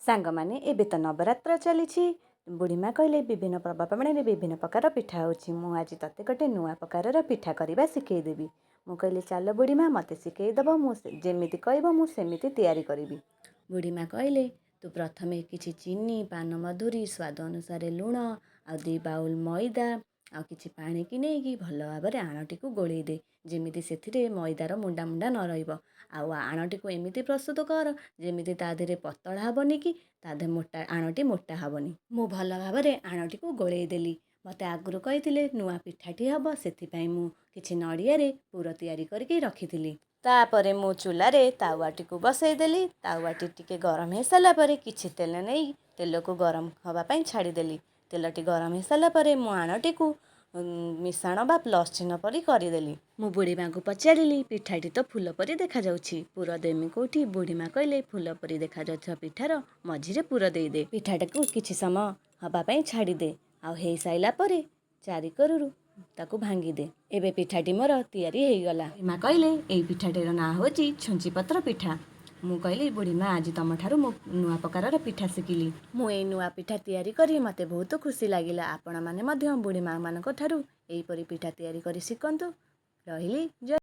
ସାଙ୍ଗମାନେ, ଏବେ ତ ନବରାତ୍ର ଚାଲିଛି। ବୁଢ଼ୀମା କହିଲେ, ବିଭିନ୍ନ ପର୍ବପର୍ବାଣିରେ ବିଭିନ୍ନ ପ୍ରକାର ପିଠା ହେଉଛି। ମୁଁ ଆଜି ତୋତେ ଗୋଟେ ନୂଆ ପ୍ରକାରର ପିଠା କରିବା ଶିଖେଇଦେବି। ମୁଁ କହିଲି, ଚାଲ ବୁଢ଼ୀମା, ମୋତେ ଶିଖେଇଦେବ। ମୁଁ ଯେମିତି କହିବ, ମୁଁ ସେମିତି ତିଆରି କରିବି। ବୁଢ଼ୀମା କହିଲେ, ତୁ ପ୍ରଥମେ କିଛି ଚିନି, ପାନମଧୁରୀ, ସ୍ୱାଦ ଅନୁସାରେ ଲୁଣ ଆଉ 2 ବାଉଲ୍ ମଇଦା ଆଉ କିଛି ପାଣିକି ନେଇକି ଭଲ ଭାବରେ ଆଣଟିକୁ ଗୋଳେଇ ଦେ, ଯେମିତି ସେଥିରେ ମଇଦାର ମୁଣ୍ଡା ମୁଣ୍ଡା ନ ରହିବ। ଆଉ ଆଣଟିକୁ ଏମିତି ପ୍ରସ୍ତୁତ କର, ଯେମିତି ତା ଦେହରେ ପତଳା ହେବନି କି ତା ଦେହରେ ମୋଟା ଆଣଟି ମୋଟା ହେବନି। ମୁଁ ଭଲ ଭାବରେ ଆଣଟିକୁ ଗୋଳେଇ ଦେଲି। ମୋତେ ଆଗରୁ କହିଥିଲେ ନୂଆ ପିଠାଟି ହେବ, ସେଥିପାଇଁ ମୁଁ କିଛି ନଡ଼ିଆରେ ପୁର ତିଆରି କରିକି ରଖିଥିଲି। ତାପରେ ମୁଁ ଚୁଲାରେ ତାୱାଟିକୁ ବସେଇଦେଲି। ତାୱାଟି ଟିକେ ଗରମ ହେଇସାରିଲା ପରେ କିଛି ତେଲ ନେଇ ତେଲକୁ ଗରମ ହେବା ପାଇଁ ଛାଡ଼ିଦେଲି। ତେଲଟି ଗରମ ହେଇସାରିଲା ପରେ ମୁଁ ଆଣଟିକୁ ମିଶାଣ ବା ପ୍ଲସ୍ ଚିହ୍ନ ପରି କରିଦେଲି। ମୁଁ ବୁଢ଼ୀମାଙ୍କୁ ପଚାରିଲି, ପିଠାଟି ତ ଫୁଲ ପରି ଦେଖାଯାଉଛି, ପୁର ଦେମି କେଉଁଠି? ବୁଢ଼ୀମା କହିଲେ, ଫୁଲ ପରି ଦେଖାଯାଉଥିବା ପିଠାର ମଝିରେ ପୁର ଦେଇଦେ। ପିଠାଟାକୁ କିଛି ସମୟ ହେବା ପାଇଁ ଛାଡ଼ିଦେ ଆଉ ହେଇସାରିଲା ପରେ ଚାରିକରରୁ ତାକୁ ଭାଙ୍ଗିଦେ। ଏବେ ପିଠାଟି ମୋର ତିଆରି ହେଇଗଲା। ମା କହିଲେ, ଏଇ ପିଠାଟିର ନାଁ ହେଉଛି ଛୁଞ୍ଚି ପତ୍ର ପିଠା। ମୁଁ କହିଲି, ବୁଢ଼ୀମା, ଆଜି ତମଠାରୁ ମୁଁ ନୂଆ ପ୍ରକାରର ପିଠା ଶିଖିଲି। ମୁଁ ଏଇ ନୂଆ ପିଠା ତିଆରି କରି ମୋତେ ବହୁତ ଖୁସି ଲାଗିଲା। ଆପଣମାନେ ମଧ୍ୟ ବୁଢ଼ୀ ମାଆମାନଙ୍କ ଠାରୁ ଏହିପରି ପିଠା ତିଆରି କରି ଶିଖନ୍ତୁ। ରହିଲି, ଜୟ।